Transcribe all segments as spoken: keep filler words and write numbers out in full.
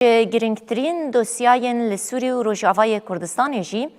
Ji giringtirîn dosyayên li Sûrî û Rojavayê Kurdistanê jî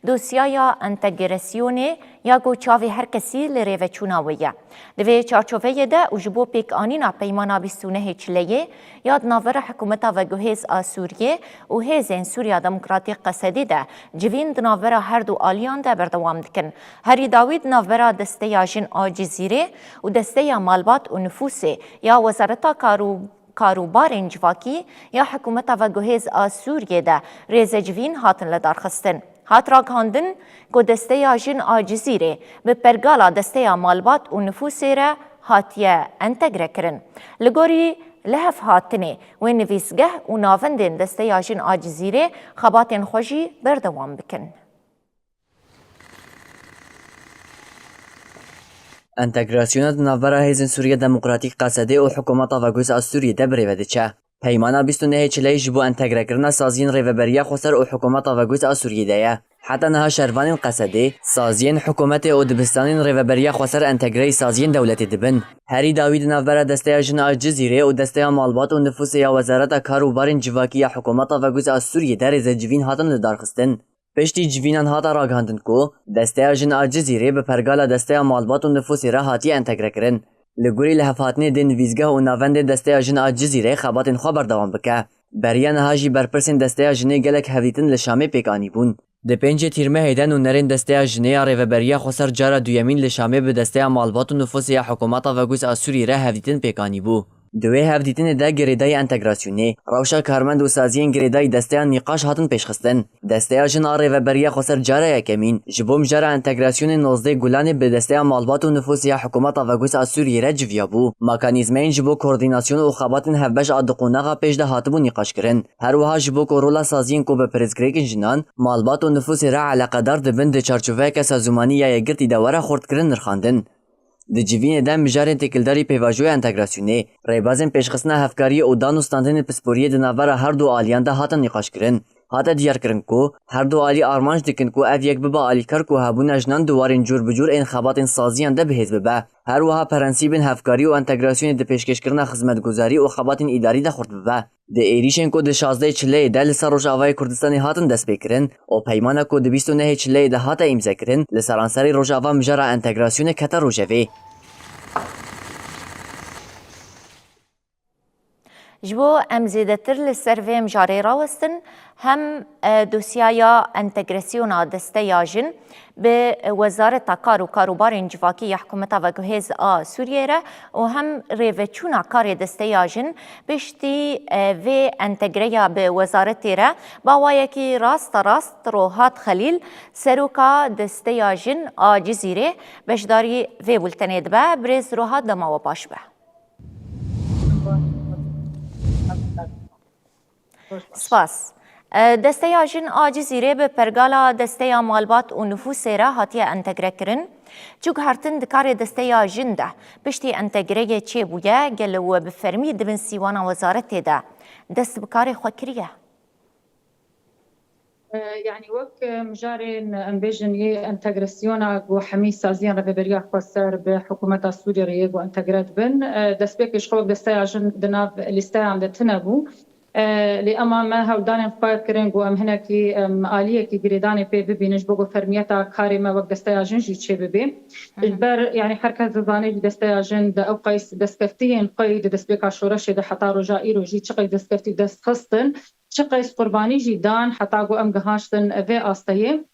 dosyaya entegrasyonê ya ku çavê her kesî li rêveçûna wê ye. Di vê çarçoveyê de û ji bo pêkanîna peymana bîst û nehê Çileyê ya di navbera hikûmeta veguhêz a Sûriyê û Hêzên Sûriya Demokratîk, Qesedê de civîn di navbera her du aliyan de berdewam dikin. Herî dawî di navbera Desteya Jin a Cizîrê û Desteya Malbat û Nifûsê ya Wezareta Kar û Karûbarên Civakî ya hikûmeta veguhêz a Sûriyê de rêzecivîn hatin lidarxistin. Hat ragihandin ku Desteya Jin a Cizîrê bi pergala Desteya Malbat û Nifûsê re hatiye entegre kirin. Li gorî lihevhatinê wê nivîsgeh û navendên Desteya Jin a Cizîrê xebatên xwe jî berdewam bikin. Entegrasyona di navbera Hêzên Sûriya Demokratîk, Qesedê, û hikûmeta veguhêz a Sûriyê de bi rê ve diçe. Peymana bîst û nehê Çileyê ji bo entegrekirina saziyên Rêveberiya Xweser û hikûmeta veguhêz a Sûriyê de ye. Heta niha şervanên Qesedê saziyên hikûmetê û dibistanên Rêveberiya Xweser entegreyî saziyên dewletê dibin. Herî dawî di navbera Desteya Jin a Cizîrê û Desteya Malbat û Nifûsê ya Wezareta Kar û Barên Civakî ya hikûmeta veguhêz a Sûriyê de rêzecivîn hatin lidarxistin. Piştî civînan hate ragihandin ku Desteya Jin a Cizîrê bi pergala Desteya Malbat û Nifûsê re hatiye entegrekirin. Li gorî lihevhatinê dê nivîsgeh û navendên Desteya Jin a Cizîrê xebatên xwe berdewam bike. Beriya niha jî berpirsên Desteya Jinê gelek hevdîtin li Şamê pêk anîbûn. Di pêncê Tîrmehê de nûnerên Desteya Jinê ya Rêveberiya Xweser cara duyemîn li Şamê bi Desteya Malbat û Nifûsê ya hikûmeta veguhêz a Sûriyê re hevdîtin pêk anîbû. Di wê hevdîtinê de girêdayî entegrasyonê, rewşa karmend û saziyên girêdayî desteyan nîqaş hatin pêşxistin. Desteya Jin a Rêveberiya Xweser cara yekemîn ji bo mijara entegrasyonê nozdeh Gulanê bi Desteya Malbat û Nifûsê ya hikûmeta veguhêz a Sûriyê re civiyabû. Mekanîzmayên ji bo koordînasyon û xebatên hevbeş a di qonaxa pêş de hatibû nîqaşkirin. Her wiha ji bo ku rola saziyên ku bi pirsgirêkên jinan, malbat û nifûsê re eleqedar dibin di çarçoveyeke sazûmanî ya yekgirtî de were xurtkirin nirxandin. Di civînê de mijarên têkildarî pêvajoya entegrasyonê, rêbazên pêşxistina hevkariyê û dan û standinên pisporiyê di navbera her du aliyan de hatin nîqaşkirin. Hate diyarkirin ku her du alî armanc dikin ku ev yek bibe alîkar ku hebûna jinan di warên cûr bi cûr ên xebatên saziyan de bihêz bibe. Her wiha prensîbên hevkarî û entegrasyonê di pêşkêşkirina xizmetguzarî û xebatên îdarî de xurt bibe. Di êrîşên ku di şazdehê Çileyê de li ser Rojavayê Kurdistanê hatin destpêkirin û peymana ku di bîst û nehê Çileyê de hate îmzekirin, li seranserê Rojava mijara entegrasyonê kete rojevê. Ji bo em zêdetir li ser vê mijarê rawestin, hem, e, dosyaya entegrasyona Desteya Jin bi Wezareta Kar û Karûbarên Civakî ya Hikûmeta Veguhêz a Sûriyê re û hem rêveçûna karê Desteya Jin piştî, e, vê entegreya bi wezaretê re bi awayekî rasterast Rohat Xelîl, seroka Desteya Jin a Cizîrê beşdarî vê bultenê dibe. Birêz Rohat, dema we baş be. Spas. E, Desteya Jin a Cizîrê bi pergala Desteya Malbat û Nifûsê re hatiye entegrekirin. Çi guhertin di karê Desteya Jin de piştî entegreyê çêbûye, gelo we bi fermî di bin sîwana wezaretê de dest bi karê xwe kiriye? E, yanî wek, e, mijarên, em bêjin, yê entegrasyona ku hemî saziyên Rêveberiya Xweser bi hikûmeta Sûriyê re yê ku entegre dibin, e, destpêkê ji xwe wek Desteya Jin di nav lîsteyan de tune bû. E, lê ema me hewldanên xwe kirin ku em hinekî, em, aliyekî girêdanê pê bibînin ji bo ku fermiyeta karê me wek Desteya Jin jî çêbibe. Hı hı. Ji ber, yanî her kes dizane jî Desteya Jin di ew qeys destkeftiyên xwe yî di destpêka şoreşê de heta roja îro jî çi qeys destkeftî dest xistin, çi qeys qurbanî jî dan heta ku em gihaştin vê asteyê.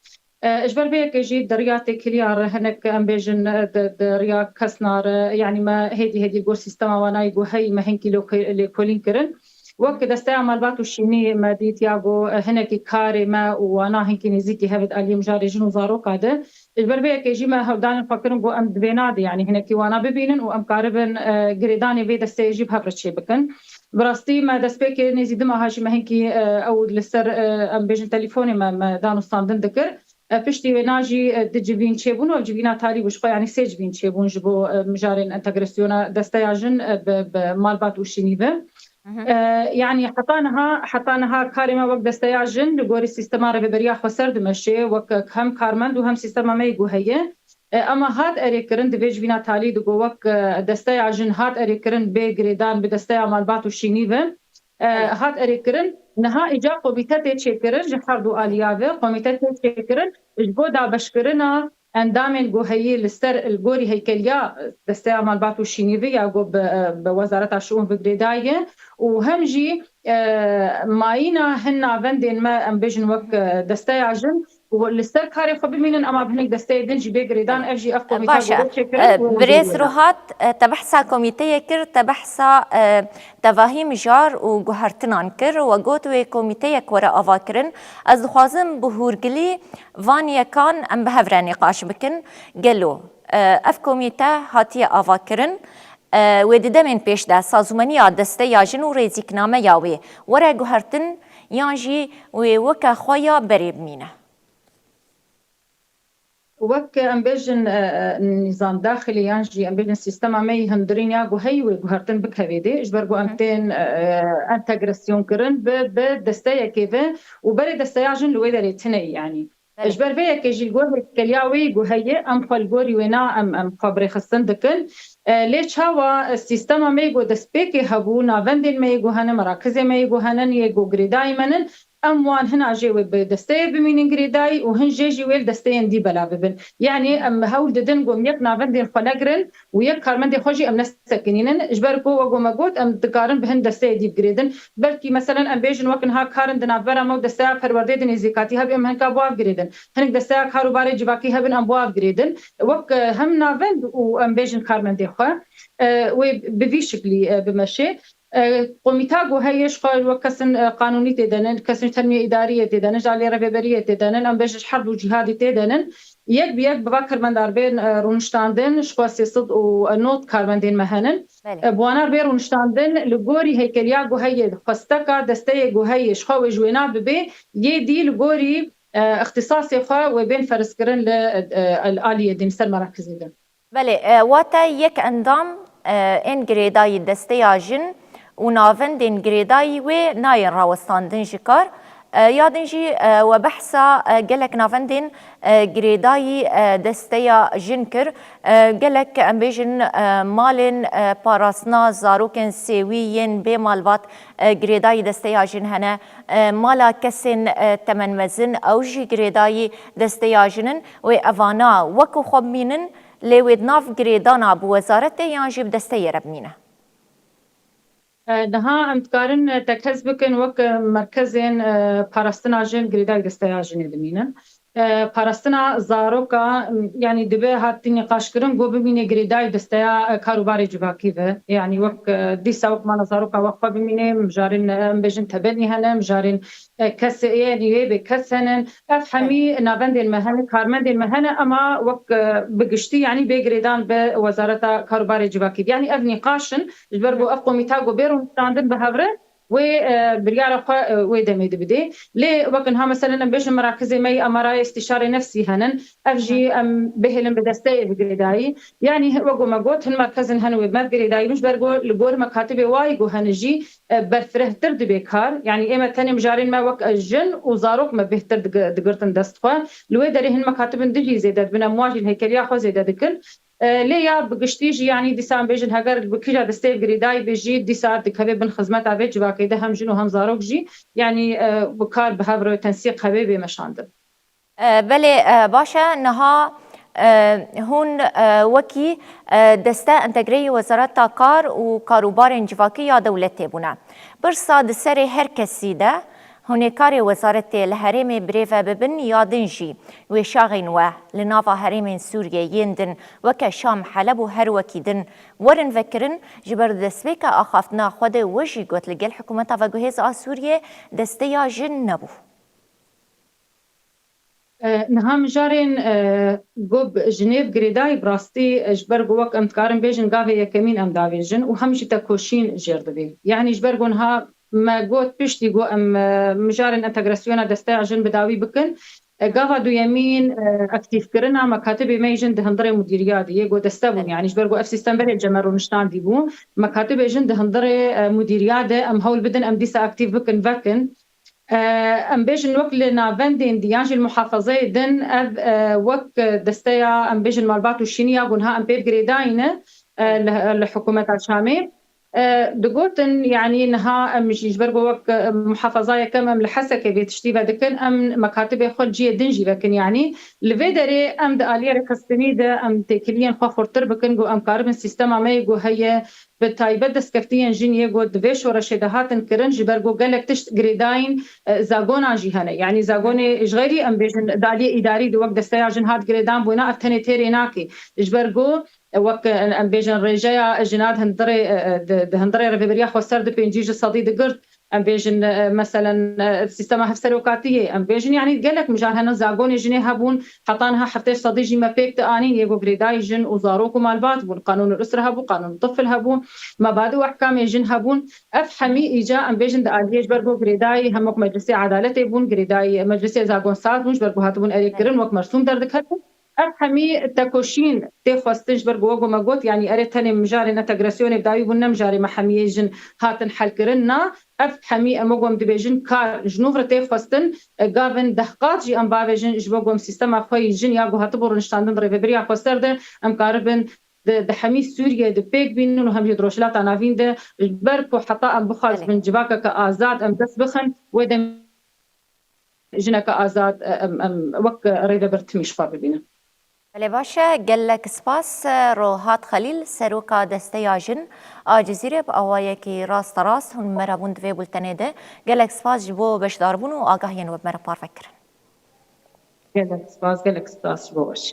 E, ji ber vê yekê jî di riya têkiliya re hinek, em bêjin, e, di, di riya kesna re, yanî me hêdî hêdî li gor sîstema wanayî ku heyî me hinkî lêko-, lêkolîn kirin. Wek Desteya Malbat û Şînî me dît ya ku, e, hinekî karê me û wana hinkî nêzîkî hev di aliyê mijarê jin û zaroka de. Ji ber vê yekê jî me hewldanên xwe kirin ku em di vêna de, yanî hinekî wana bibînin û em karibin, e, girêdanê vê desteyê jî bi hev re çêbikin. Bi rastî me destpêkê nêzî du meha jî me hinkî, e, ew li ser, e, em bêjin telîfonê me, me dan û standin dikir. E, piştî wêna jî, e, du civîn çêbûn û ev civîna talî bû ji xwe, yanî sê civîn çêbûn ji bo, e, mijarên entegrasyona Desteya Jin, e, bi, bi Malbat û Şînî ve. Hı hı. E, yanî heta niha, heta niha karê me wek Desteya Jin li gorî sîstema Rêveberiya Xweser dimeşê, wek hem karmend û hem sîstema me yê ku heye. E, ema hat erêkirin, di vê civîna talî de ku wek, e, Desteya Jin hat erêkirin bê girêdan bi Desteya Malbat û Şînî ve. e, hat erêkirin. Niha îca komîte tê çêkirin ji her du aliya ve. Komîte tê çêkirin ji bo dabeşkirina endamên guheyî li ser, li gorî heykeliya desteya malbat û şînî ve ya ku bi, bi Wezareta Şiûn ve girêdayî ye û hem jî, e, mayîna hin navendên me, em bêjin wek, e, desteya jin û li ser karê xwe bimînin, ema bi hinek desteyê din jî bê girêdan, ev jî ev komîta Baş e. Godo çêkirin E, û Birêz jêbirin. Ruhat, e, te behsa komîteyê kir, te behsa, e, tevahî mijar û guhertinan kir. We got wê komîteyek were avakirin. Ez dixwazim bi hûrgilî van yekan em bi hev re nîqaş bikin. Gelo, e, ev komîte hatiye avakirin, e, wê di demên pêş de sazûmeniya desteya jin û rêzîknameya wê were guhertin yan jî wê weke xwe ya berê bimîne? Wek em bêjin, e, e, nîzam daxilî yan jî em bêjin sîstema me yî hundirîn ya guheyî wê guhertin bikevê dê. Ji ber ku em Hı. tên, e, e, entegrasyon kirin bi, bi desteyekê ve û berê desteya jin li wê derê tune ye, yanî. Belê. Ji ber vê yekê jî li gor hêkeliya wê yî guheyê em xwe li gorî wêna em, em xwe birêxistin dikin. E, lê çawa, e, sîstema me yê ku destpêkê hebû, navendên me yê ku hene, merakizê me yê ku hene, yê ku girêdayî me nin, em wan hina jê wê bi desteyê bimînin girêdayî û hin jê jî wê li desteyên dî belav bibin. Yanî em hewl didin ku em yek navendên xwe negirin û yek karmendê xwe jî em nesekinînin. Ji ber ku wek me got, em dikarin bi hin desteyê dî bigirêdin. Belkî meselen em bêjin wek niha karin di navbera me û desteya perwerdeyê di nêzîkatî hebî, em hinka bi wan girêdin. Hinek desteya kar û barê civakî hebin, em bi wan girêdin. Wek, e, hem navend û em bêjin karmendê xwe, e, wê bi vî şiklî, e, bimeşê. E, komîta ku heye ji xwe wek kesên, e, qanûnî tê de nin, kesên ji termiyê îdariyê tê de nin, ji aliyê rêveberiyê tê de nin, em bêjin ji her du cîhadî tê de nin. Yek bi yek bi va karmendar bên, e, rûniştandin, ji xwe sê sed û nod karmendên me henin. Belê. E, bi wana bê rûniştandin, li gorî heykeliya ku heye, xwesteka desteyê ku heye, ji xwe wê ji wêna bibê, yê dî li gorî, e, îxtisasê xwe wê bên ferz kirin li, e, e, aliyê din, ser merakizê din. Belê, e, wate yek endam, e, ên girêdayî desteya jin û navendên girêdayî wê nayên rawestandin ji kar. E, ya din jî, e, we behsa, e, gelek navendên, e, girêdayî, e, desteya jin kir. E, gelek, em bêjin, e, malên, e, parastina zarokên sêwî yên bê malbat, e, girêdayî desteya jin hene. E, mala kesên, e, temenmezin, ew jî girêdayî desteya jin in. Wê evana wekî xwe bimînin, lê wê di nav girêdana bi wezaretê yan jî bi desteyê re bimîne? E, niha em dikarin, e, tekez bikin wek, e, merkezên, e, parastina jin girêdayî desteya jinê dimînin. E, parastina zaroka, m, yanî dibe hatin nîqaşkirin ku bimîne girêdayî desteya, e, kar û barê civakî ve. Yanî wek, e, dîsa wek mala zaroka wek xwe bimîne, mijarên, e, em bêjin tebenî hene, mijarên, e, kes, yanî wê bê kes henin. Ev hemî navendên me hene, karmendên me hene, ema wek, e, bi giştî, yanî bê girêdan bi Wezareta Kar û Barê Civakî. Yanî ev nîqaş in, ji ber ku ev komîta ku bê rûniştandin bi hev re, wê, e, biryara xwe, e, wê demê de bidê. Lê wek niha meselen em bêjin merakizê me yî emarayê îstîşarê nefsî henin. Ev jî em bihêlin bi desteyê bi girêdayî. Yanî wek ku me got, hin merkezin hene wê me bi girêdayî bin, ji ber ku li gor mekatibê wayî ku hene jî, e, berfirehtir dibe kar. Yanî ê me tenê mijarên me wek, e, jin û zarok me bêhtir dig-, digirtin dest xwe. Li wê derê hin mekatibin din jî zêde dibin, em wan jî li hêkeliya xwe zêde dikin. E, lê ya bi giştî jî, yanî dîsa em bêjin heger bi kîja desteyê girêdayî bê jî, dîsa dikeve bin xizmeta vê civakê de hem jin û hem zarok jî, yanî, e, bi kar bi hev re tensîq hebe bê meşandin. E, belê, e, baş e, niha, e, hûn, e, wekî, e, deste entegreyê Wezareta Kar û Karûbarên Civakî ya dewletê bûne. Pirsa di serê her kesî de, hûn ê karê wezaretê li herêmê birêve bibin ya din jî, wê şaxên we li nava herêmên Sûriyê yên din weke Şam, Heleb û her wekî din werin vekirin, ji ber destpêka axaftina xwe de we jî got li gel hikûmeta veguhêz a Sûriyê desteya jin nebû. E, niha mijarên, e, ku bi Jinêv girêdayî bi rastî, e, ji ber ku wek em dikarin bêjin gavê yekemîn em davêjin û hem jî tekoşîn jêr dibê. Yanî ji ber ku niha me got piştî ku em, e, mijarên entegrasyona desteya jin bi dawî bikin, e, gava duyemîn, e, aktîfkirina mekatibê me yê jin di hundirê mudîriyatê yê ku deste bûn. Yanî ji ber ku ev sîstem berê ceme rûniştandî bû, mekatibê jin di hundirê, e, mudîriyatê em hewl bidin em dîsa aktîf bikin vekin. E, em bêjin wek li navendên di yan jî li muhafazeyê din ev, e, wek desteya em bêjin malbat û şîniya ku niha em pê girêdayî ne, e, li, li hikûmeta Şamê. E, digotin, yanî niha em jî ji ber ku wek, e, muhafazayeke em, em li Hesekê vê tiştî ve dikin, em mekatibê xwe ciyê din jî vekin. Yanî li vê derê em di aliyê rêxistinî de em têkiliyên xwe xurtir bikin, ku em karibin sîstema me yê ku heye, bi taybet destkeftiyên jin yê ku di vê şoreşê de hatin kirin, ji ber ku gelek tişt girêdayîn, e, zagonan jî hene. Yanî zagonê ji xeyrî em bêjin di aliyê îdarî de wek desteya jin hat girêdan bûna, ev tenê têrê nake. Ji ber ku wek, e, em bêjin rêjeya jina di hundirê, e, e, di, di hundirê Rêveberiya Xweser di pêncî ji sedî digirt. Em bêjin, e, meselen, e, sîstema hevserokatiyê. Em bêjin, yanî gelek mijar hene, zagonê jinê hebûn, heta niha heftê sedî jî me pêk dianîn, yê ku girêdayî jin û zarok û malbat bûn. Qanûnul usre hebû, qanûnul tifl hebû, mebadi û ehkamê jin hebûn. Ev hemî îca em bêjin di aliyê ji ber ku girêdayî hem wek Meclisê Edaletê bûn, girêdayî Meclisê Zagonsaz bûn, ji ber ku hatibûn erê kirin, wek mersûm derdiketin. Ev hemî tekoşîn tê xwestin ji ber ku wek me got, yanî erê tenê mijarên entegrasyonê bi dawî bûn, ne mijarê me hemiyê jin hatin helkirin. Na, ev hemî em wek em dibêjin kar ji nû re tê xwestin, e, gavin deh qat jî em bavêjin ji bo ku em sîstema xwe yî jin ya ku hatibû rûniştandin di Rêveberiya Xweser de em karibin di, di hemî Sûriyê de pêk bînin û hem jî di Rojhilata Navîn de, ji ber ku heta em bixwazibin civakeke azad em dest bixin, wê demê jineke azad, em, em wek rêvebir timî ji xwe bibînin. Belê baş e, gelek spas. Rohat Xelîl, seroka Desteya Jin a Cizîrê, bi awayekî rasterast hûn me re bûn di vê bultenê de. Gelek spas ji bo beşdarbûn û agahiyên we bi me re parve kirin. Gelek spas, gelek spas ji bo we jî.